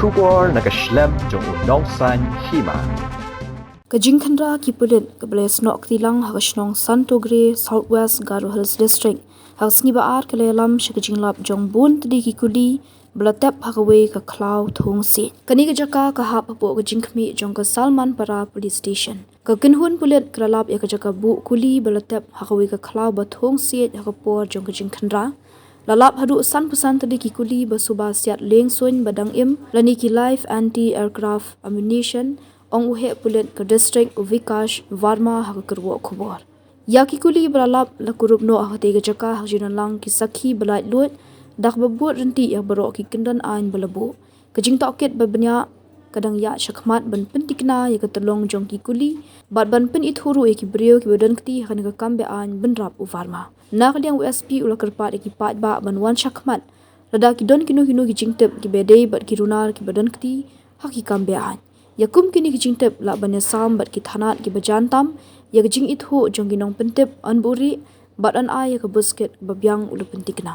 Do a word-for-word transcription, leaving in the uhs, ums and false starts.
Khubor na ka shlem jong u nongsan hima. Ka jingkhynra ki pulit kaba la snoh kti lang ha ka shnong Santogre, South West Garo Hills District, ha ka sngi ba ar ka la ïalam sha ka jinglap jong bun tylli ki kuli ba la tep ha kawei ka khlaw thung siej. Kane ka jaka ka hap hapoh ka jingkhmih jong ka Salmanpara Police Station. Ka kynhun pulit ka la lap ïa ka jaka buh kuli ba la tep ha kawei ka khlaw ba thung siej ha ka por jong ka jingkhynra. La lap haduh sanphew san tylli ki kuli ba suba siat lieng suiñ ba dang im, lane ki live anti-aircraft ammunition, ong u heh pulit ka district u Vikash Verma ha ka kyrwoh khubor. Ïa ki kuli ba la lap la kurup noh ha katei ka jaka ha ka jingdonlang ki sakhi ba laitluid, da kaba bud ryntih ïa baroh ki kyndon aiñ ba la buh. Ka jingtohkit ba bniah ka dang ïaid shakhmat ban pynthikna ïa ka tyllong jong ki kuli bad ban pynithuh ruh ïa ki briew kiba don kti ha kane ka kam be-aiñ, bynrap u Verma. Na ka liang u S P u la kyrpad ïa ki paidbah ban wan shakhmat lada ki don kino kino ki jingtip kiba dei bad ki runar kiba don kti ha ki kam be-aiñ. Ïa kum kine ki jingtip lah ban ïasam bad ki thanat kiba jan tam ïa ka jingithuh jong ki nongpyntip, yn buhrieh bad yn ai ïa ka buskit ba biang, u la pynthikna.